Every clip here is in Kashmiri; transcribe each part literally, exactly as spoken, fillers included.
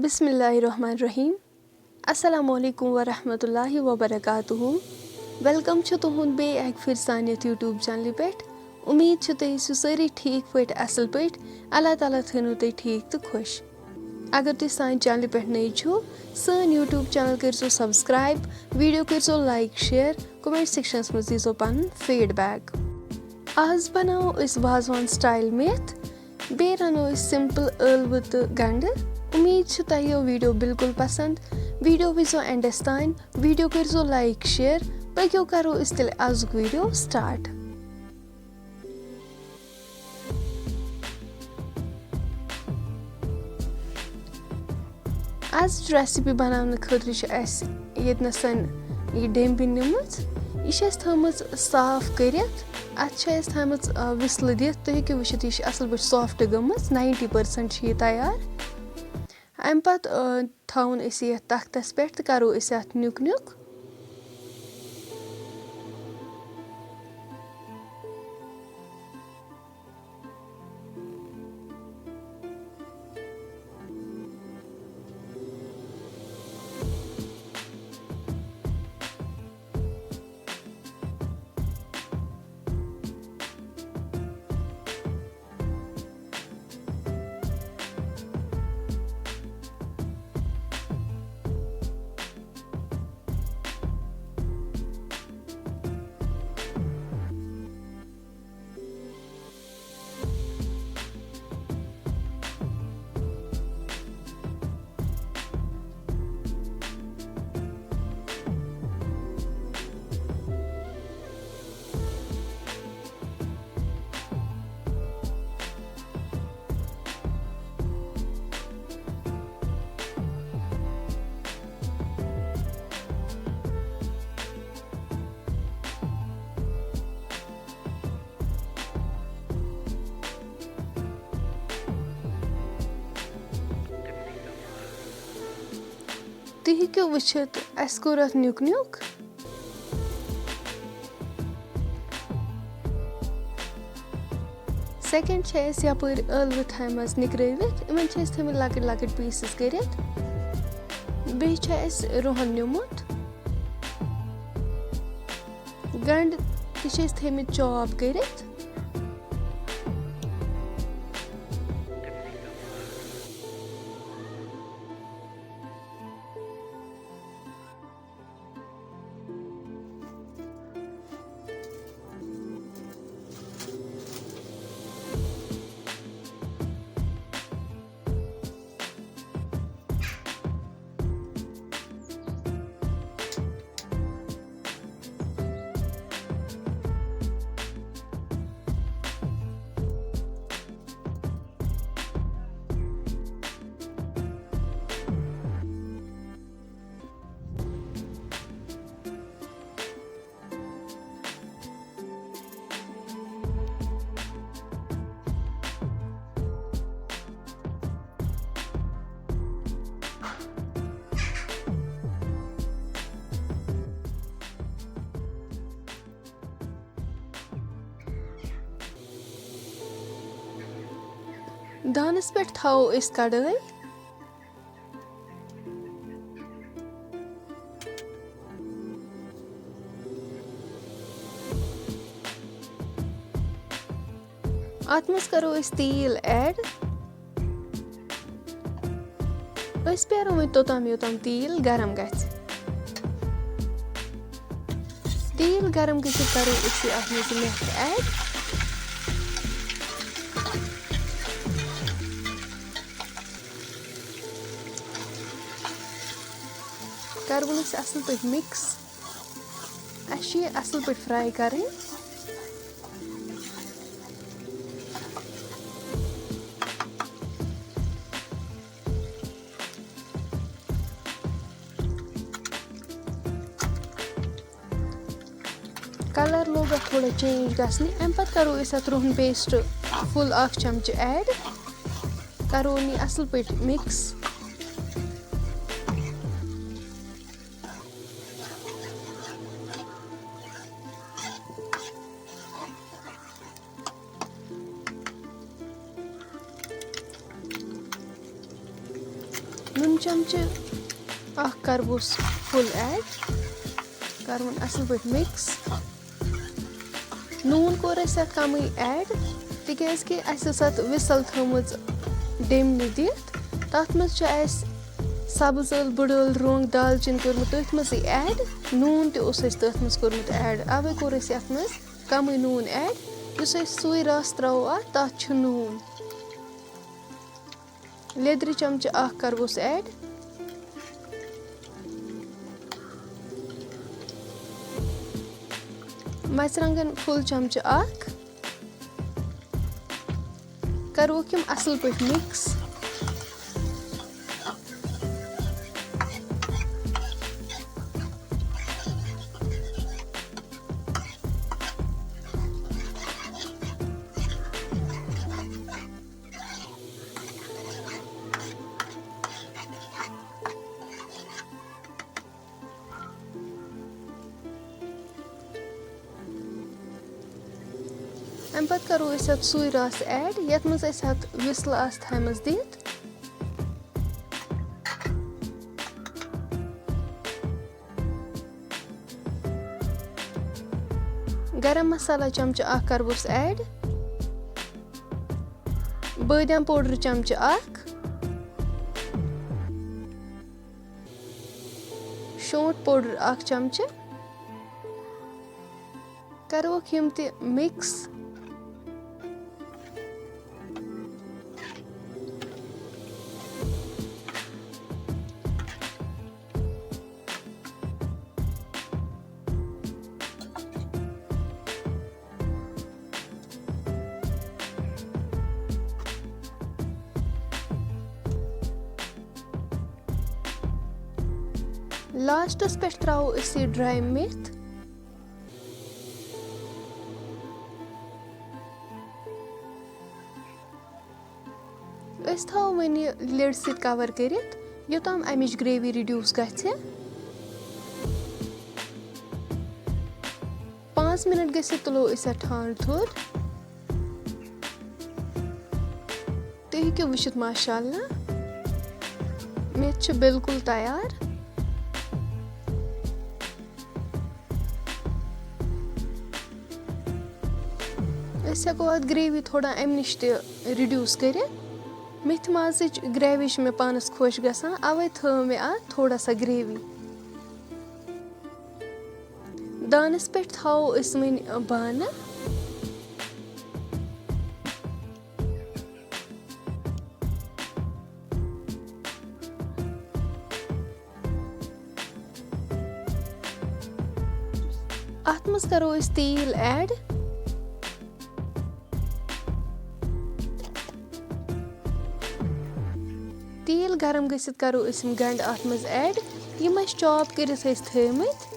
بسم اللہ الرحمن الرحیم۔ السلام علیکم ورحمۃ اللہ وبرکاتہ۔ ویلکم چھُ تُہُنٛد بیٚیہِ اَکہِ پھِرِ سانہِ یَتھ YouTube چینلہِ پٮ۪ٹھ۔ اُمید چھِ تُہۍ ٲسِو سٲری ٹھیٖک پٲٹھۍ، اَصٕل پٲٹھۍ۔ اللہ تعالیٰ تھٲینو تُہۍ ٹھیٖک تہٕ خۄش۔ اگر تُہۍ سانہِ چینلہِ پٮ۪ٹھ نٔوۍ چھِو، سٲنۍ YouTube چینل کٔرۍزیو subscribe، video کٔرۍزیو like، share، comment sectionس منٛز دیٖزیو پَنُن feedback۔ آز بَناوو أسۍ وازوان style میتھ۔ بیٚیہِ رَنو أسۍ simple ٲلوٕ تہٕ گَنٛڈٕ۔ اُمید چھِ تۄہہِ یِیو video بالکل پسنٛد۔ Video وٕچھزیو endس تام، video کٔرۍزیو like، share۔ پٔکِو کَرو أسۍ تیٚلہِ آزُک video start۔ آزٕچ recipe بَناونہٕ خٲطرٕ چھِ اَسہِ ییٚتہِ نَسَن یہِ ڈیٚمبِنۍ نِمٕژ۔ یہِ چھِ اَسہِ تھٲومٕژ صاف کٔرِتھ۔ اَتھ چھِ اَسہِ تھٲومٕژ، آ، وِسلہٕ دِتھ۔ تُہۍ ہیٚکِو وٕچھِتھ، یہِ چھِ اَصٕل پٲٹھۍ soft گٔمٕژ، ninety percent چھِ یہِ تیار۔ اَمہِ پَتہٕ، آ، تھاوُن أسۍ یہِ یَتھ تَختَس پٮ۪ٹھ تہٕ کَرو أسۍ اَتھ نیُک نیُک۔ تُہۍ ہیٚکِو وٕچھِتھ، اَسہِ کوٚر اَتھ نیُک نیُک۔ Second چھِ اَسہِ یَپٲرۍ ٲلوٕ تھایمَژٕ نِکرٲوِتھ، یِمَن چھِ اَسہِ تھٲومٕتۍ لۄکٕٹۍ لۄکٕٹۍ pieces کٔرِتھ۔ بیٚیہِ چھُ اَسہِ رُہَن نیوٗمُت، گَنٛڈٕ تہِ چھِ أسۍ تھٲومٕتۍ chop کٔرِتھ۔ دانَس پٮ۪ٹھ تھاوو أسۍ کڑٲے۔ اَتھ منٛز کرو أسۍ تیٖل add۔ أسۍ پیارو وۄنۍ توٚتام یوٚتام تیٖل گرم گژھِ۔ تیٖل گرم گٔژھِتھ کرو أسۍ یہِ اَتھ منٛز یہِ میتھ add۔ کَرون أسۍ اَصٕل پٲٹھۍ mix۔ اَسہِ چھِ یہِ اَصٕل پٲٹھۍ fry کَرٕنۍ۔ Colour لوٚگ اَتھ تھوڑا change گژھنہِ۔ اَمہِ پَتہٕ کَرو أسۍ اَتھ رُہَن paste full اَکھ چَمچہٕ add۔ کَرون یہِ اَصٕل پٲٹھۍ mix۔ نُن چمچہٕ اکھ کرٕ بہٕ full add، کرٕ وۄنۍ اصل پٲٹھۍ mix۔ نوٗن کوٚر اَسہِ اَتھ کَمٕے add، تِکیٛازِ کہِ اَسہِ ٲس اَتھ whistle تھٲومٕژ ڈیٚمنہِ دِتھ۔ تَتھ منٛز چھُ اَسہِ سَبٕز ٲلہٕ، بٕڈ ٲلہٕ، رۄنٛگ، دالچیٖن کوٚرمُت تٔتھۍ منٛزٕے add۔ نوٗن تہِ اوس اَسہِ تٔتھۍ منٛز کوٚرمُت add، اَوَے کوٚر اَسہِ یَتھ منٛز کَمٕے نوٗن add۔ یُس أسۍ سُے رَس ترٛاوو اَتھ، تَتھ چھُ نوٗن۔ لیٚدرِ چمچہٕ اَکھ کَرٕ بہٕ add۔ مرژٕوانٛگن full چمچہٕ اَکھ۔ کَروکھ یِم اَصٕل پٲٹھۍ mix۔ اَمہِ پَتہٕ کَرو أسۍ اَتھ سُے رَس add، یَتھ منٛز اَسہِ اَتھ whistle آسہٕ تھایمَژٕ دِتھ۔ گرم مسالہ چمچہٕ اَکھ کَرٕ بہٕ add۔ بٲدیان powder چمچہٕ اَکھ۔ شونٛٹھ powder اَکھ چمچہٕ۔ کَروکھ یِم تہِ mix۔ لاسٹَس پٮ۪ٹھ ترٛاوو أسۍ یہِ dry میتھ۔ أسۍ تھاوو وۄنۍ یہِ lid سۭتۍ cover کٔرِتھ، یوٚتام اَمِچ gravy reduce گژھِ۔ پانٛژھ مِنٹ گٔژھِتھ تُلو أسۍ اَتھ ٹھانٛڈ تھوٚد۔ تُہۍ ہیٚکِو وٕچھِتھ، ماشاء اللہ، میتھ چھِ بالکل تیار۔ أسۍ ہٮ۪کو اَتھ gravy تھوڑا اَمہِ نِش تہِ reduce کٔرِتھ۔ میتھِ مازٕچ gravy چھِ مےٚ پانَس خۄش گژھان، اَوَے تھٲو مےٚ اَتھ تھوڑا سا gravy۔ دانَس پٮ۪ٹھ تھاوو أسۍ وۄنۍ بانہٕ۔ اَتھ منٛز کَرو أسۍ تیٖل add۔ تیٖل گرم گٔژھِتھ کَرو أسۍ یِم گنٛڈٕ اَتھ منٛز add، یِم اَسہِ chop کٔرِتھ ٲسۍ تھٲومٕتۍ۔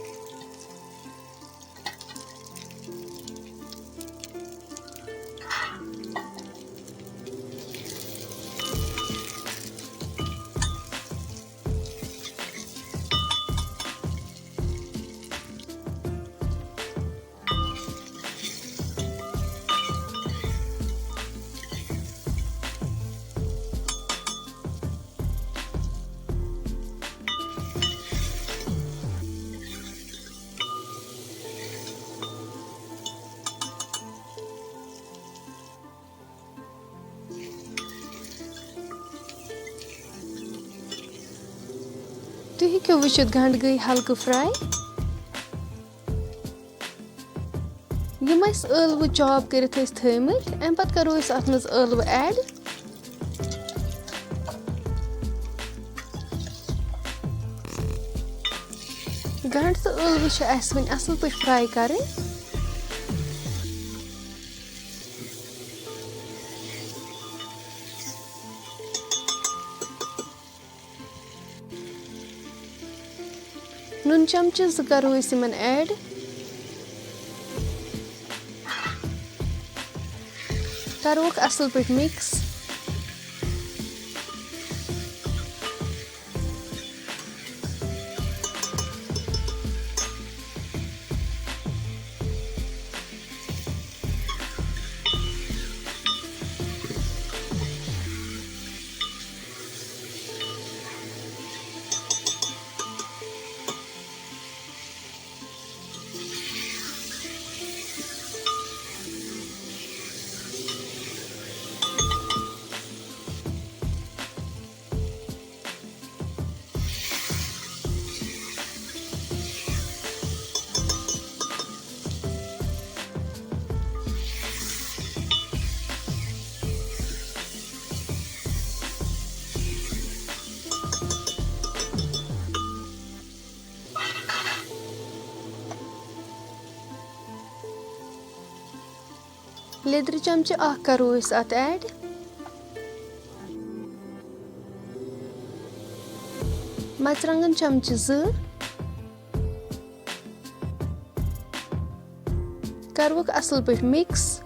تُہۍ ہیٚکِو وٕچھِتھ، گنٛڈٕ گٔے ہلکہٕ fry۔ یِم اَسہِ ٲلوٕ chop کٔرِتھ ٲسۍ تھٲومٕتۍ، اَمہِ پَتہٕ کَرو أسۍ اَتھ منٛز ٲلوٕ add۔ گنٛڈٕ تہٕ ٲلوٕ چھِ اَسہِ وۄنۍ اَصٕل پٲٹھۍ fry کَرٕنۍ۔ نُن چمچہٕ زٕ کَرو أسۍ یِمَن add۔ کَروکھ اَصٕل پٲٹھۍ mix۔ لیٚدرِ چمچہٕ اکھ کرو أسۍ اتھ ایڈ۔ مرژٕوانٛگن چمچہٕ زٕ۔ کروکھ اصل پٲٹھۍ مِکس۔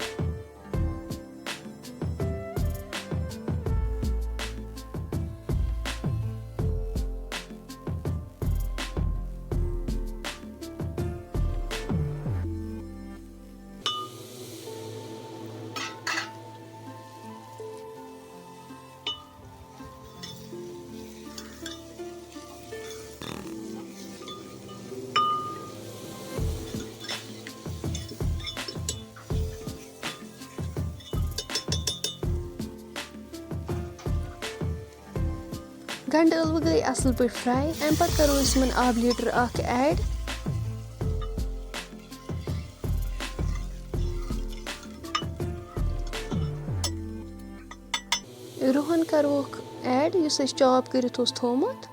گنڈٕ ٲلوٕ گٔے اصل پٲٹھۍ فراے۔ امہِ پتہٕ کرو أسۍ یِمن آبہٕ لیٹر اکھ ایڈ۔ رُہن کروکھ ایڈ، یُس اَسہِ چاپ کٔرِتھ اوس تھوٚومُت۔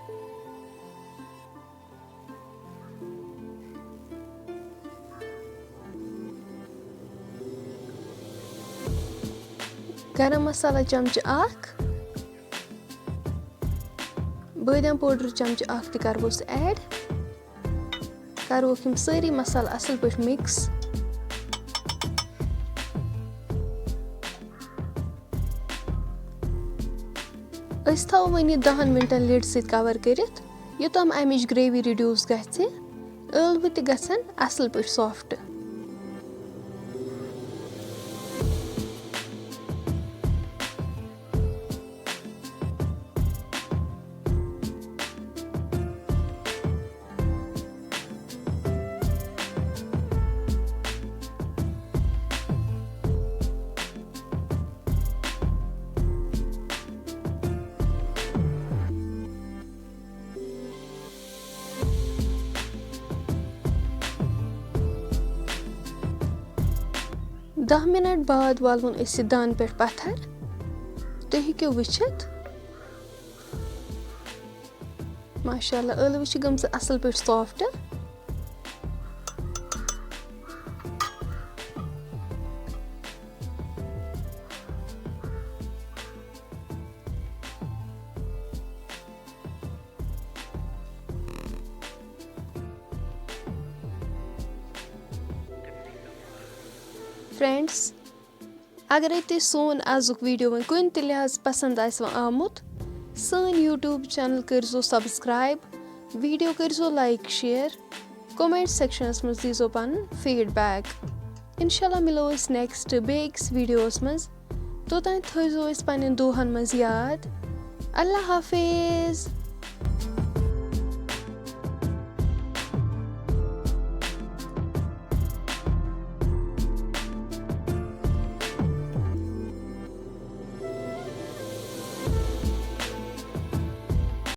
گرم مسالہ چمچہٕ اکھ، بٲدیان پوڈر چمچہٕ اکھ تہِ کرہوس ایڈ۔ کروکھ یِم سٲری مسالہٕ اصل پٲٹھۍ مِکس۔ أسۍ تھاوو وۄنۍ یہِ دَہَن مِنٹَن لِڈ سۭتۍ کَوَر کٔرِتھ، یوٚتام اَمِچ گرٛیوی ریڈیوٗس گژھِ۔ ٲلوٕ تہِ گژھن اَصٕل پٲٹھۍ سافٹ۔ دَہ مِنَٹ بعد والوُن أسۍ یہِ دانہٕ پٮ۪ٹھ پَتھر۔ تُہۍ ہیٚکِو وٕچھِتھ۔ ماشاء اللہ، ٲلوٕ چھِ گٔمژٕ اَصٕل پٲٹھۍ سافٹ۔ فرینڈز، اگرے تۄہہِ سون آزُک ویڈیو وۄنۍ کُنہِ تہِ لحاظ پسند آسہِ وۄنۍ آمُت، سٲنۍ YouTube چینل کٔرزیو سبسکرائب، ویڈیو کٔرزیو لائک، شیئر، کمنٹ سیکشنس منٛز دیزیو پنُن فیڈ بیک۔ انشاءاللہ مِلو أسۍ نیکسٹ بیٚیہِ أکِس ویڈیوس منٛز۔ توٚتام تھٲیزیو أسۍ پننٮ۪ن دُعاہن منٛز یاد۔ اللہ حافظ۔